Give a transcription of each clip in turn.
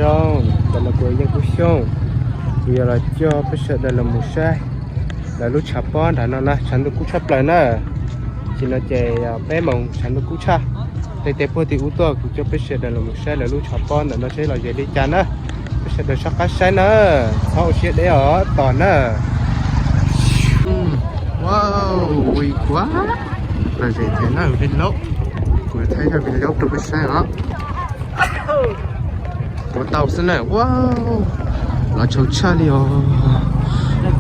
Ntawm no kuv Yeej Kub Xyooj, kuv yuav los coj peb sawv daws los mus saib lawv lub tshav pob nram no na, tshav ntuj kub tshaj plaws na. Tam sim no ces peb moos tshav ntuj kub tshaj. Tej tes puag tim ub tuaj kuv coj peb sawv daws los mus saib lawv lub tshav pob ntawm no seb los ze li cas na. Peb sawv daws soj qab saib na, txhob ua siab deb os tos na. Wow, ui kuv, los ze thiab na vlog, kuv thaij zaj vlog rau peb saib os. Ua tau xwb na. Wow, los tshau tshaj li os.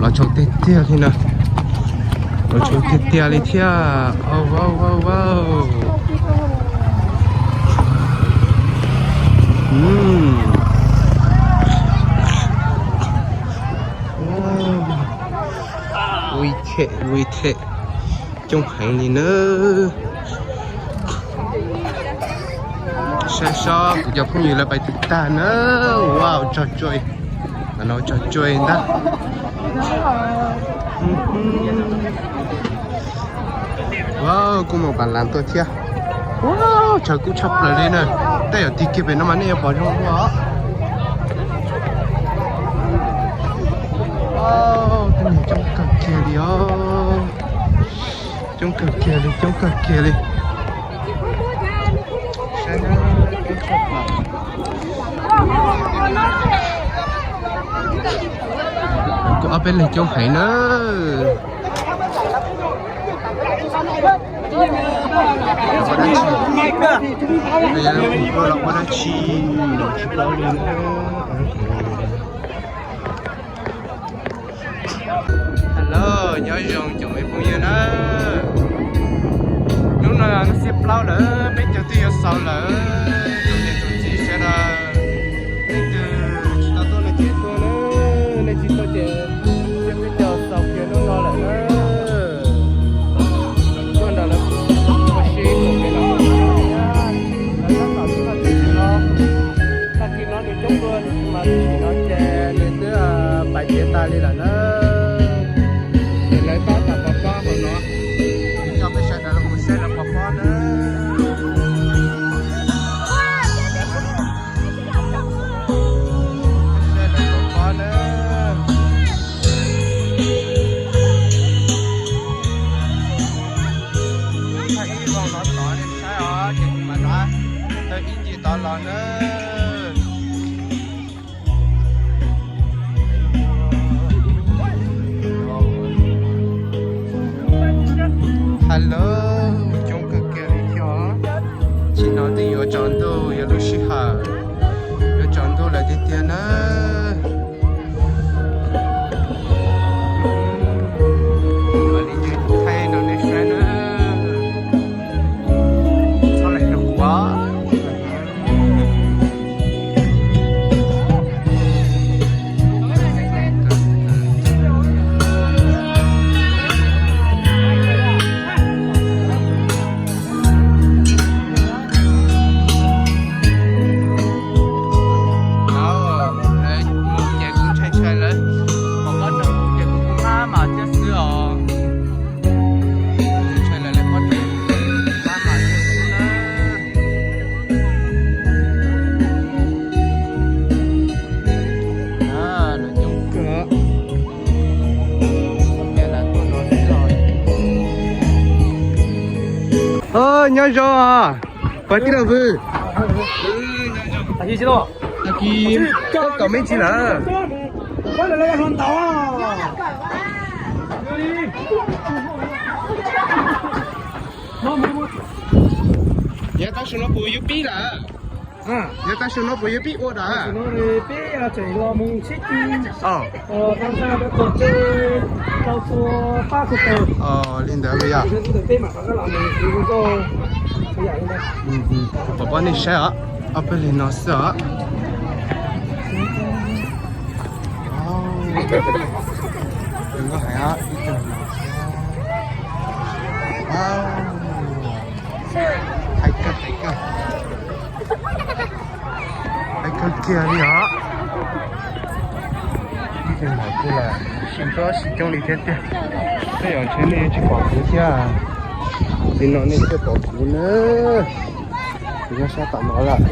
Los tshau tiag tiag li na. Los tshau tiag tiag li thiab. Wow, wow, wow, wow. Ui them, ui them, coob heev li na. Saib seb kuv cov phooj ywg lawv pais twg tag na. Wow, tso tsua, ntawm no tso tsua ntag. Wow, kuj mus pas las tuaj thiab. Wow, tshav kub tshaj plaws li na. Tej zaum tig kiag pem no mas nej yuav pom zoo dua. Wow, tej neeg coob kawg kiag li os. Coob kawg kiag li, coob kawg kiag li. Saib na, coob tshaj plaws. Kuj ob peb leeg coob heev na. Ua dab tsi? Los ua dab tsi? Tsis paub li na. Hello, nyob zoo cov me phooj ywg na. Hnub no xiab plaub lawm, peb cov twb yuav xaus lawm. Tus niam tus txiv sawv daws, leej twg tsis tau tuaj no ces tuaj na, leej twg tuaj ces peb cov xaus kiag hnub no lawm na. Tuaj nrog lawv ua si koom pem no, lawv tab tom tuaj no. Tag kis no nws coob dua, nws tsis mas tsis no ces nws twb pais tiav tas li lawm na. Ces lawv tab tom pov pob hauv no, kuv coj peb sawv daws los mus saib lawv pov pob na. Saib lawv pov pob na. Thaij ib voj no tod nej saib os, ces kuv mam rov taw ib ncig tod los na. Hello, coob kawg kiag li thiab. Tam sim no twb yuav tsaus ntuj, yuav lub sij hawm yuav tsaus ntuj lawm tiag tiag na. Ua li ces thaij rau nej saib na. Txhob laim rau kuv. Ces kuv ntshai ntshai lawv pov pob rau kuv ces kuv kuj maj mam thiab xwb os. Ntshai lawv pov rau kuv ces kuv maj mam thiab xwb na. Lawv coob kawg. Ces lawv tuaj no xwb os. Nyob zoo. Pais tij laug Vwm. Tag kis koj kaum me ntsis lawm? Yav tag su no puas yuav pib lawm? Yav tag su no puas yuav pib ua lawm? Li ntawd li yog. Pov pob nej saib os, ob peb leeg no xwb os. Nkauj heev, ib tug no. Hais kawg, hais kawg, hais kawg kiag li os. Ib tug no kuj los sib nrog sib coob li thiab tiag. Tej zaum ntshe nej tsis pom kuv thiab, tam sim no nej thiaj pom kuv na. Kuv nyob sab tom no lawm.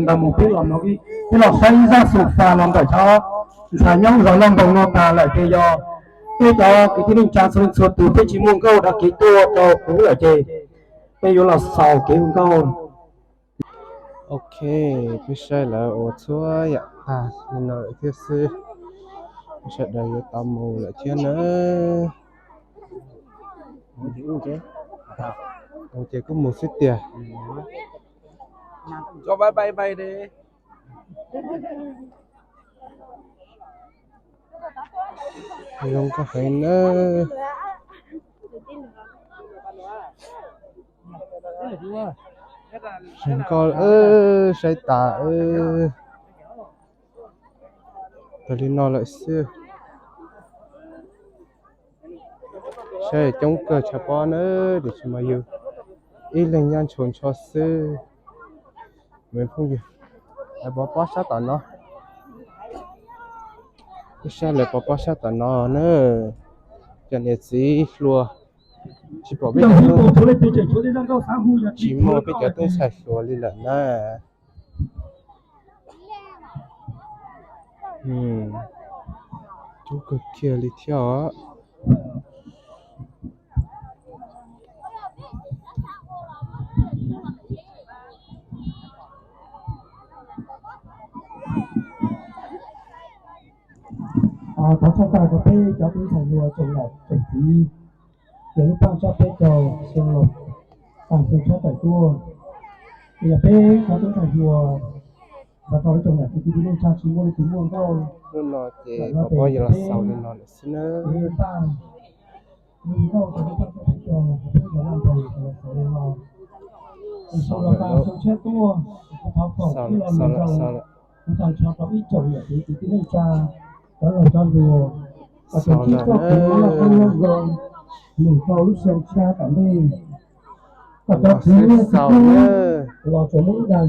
Ntawd mus peb los no, peb los saib ib zaj xus fas los ntawm cov ntxhais nyob zos Lauj Npoos no tas lawm ces yog peb cov kwv tij neej tsa txhua leej txhua tus peb tsis muaj nkauj dab tsi tuaj rau kuv lawm ces peb yuav los xaus kev hu nkauj. Ok, peb saib lawv ua txhua yam tag li no lawm thiab xwb. Sawv daws yuav tau mus lawm thiab na. Mus ces kuj mus xwb tiag. Zoo nkauj heev na. Zoo nkauj, saib tas tas li no lawm xwb. Saib coob kawg tshav pob na, tiam sis mas yus ib leeg nyob ntshaus ntsho xwb. Me phooj ywg, lawv pov pob sab tom no. Ib sab lawv pov pob sab tom no na. Cov niam txiv hluas tsis pom peb cov tub, tsis muaj peb cov tub ntxhais hluas li lawm na. Coob kawg kiag li thiab os. Thov tshaj tawm rau peb cov tub ntxhais hluas tsoom niam tsoom txiv, ces lub paj tsab peb caug xyoo los tag xyoo tshaj tawm tuaj. Yog peb cov tub ntxhais hluas, thov tau ib tsoom niam txiv kwv tij neej tsa tsis muaj leej twg muaj nkauj, lub no ces pov pob yuav los xaus li no lawm xwb na. Xaus lawm na. Xaus lawm, xaus lawm. Xaus lawm na. Xaus lawm na.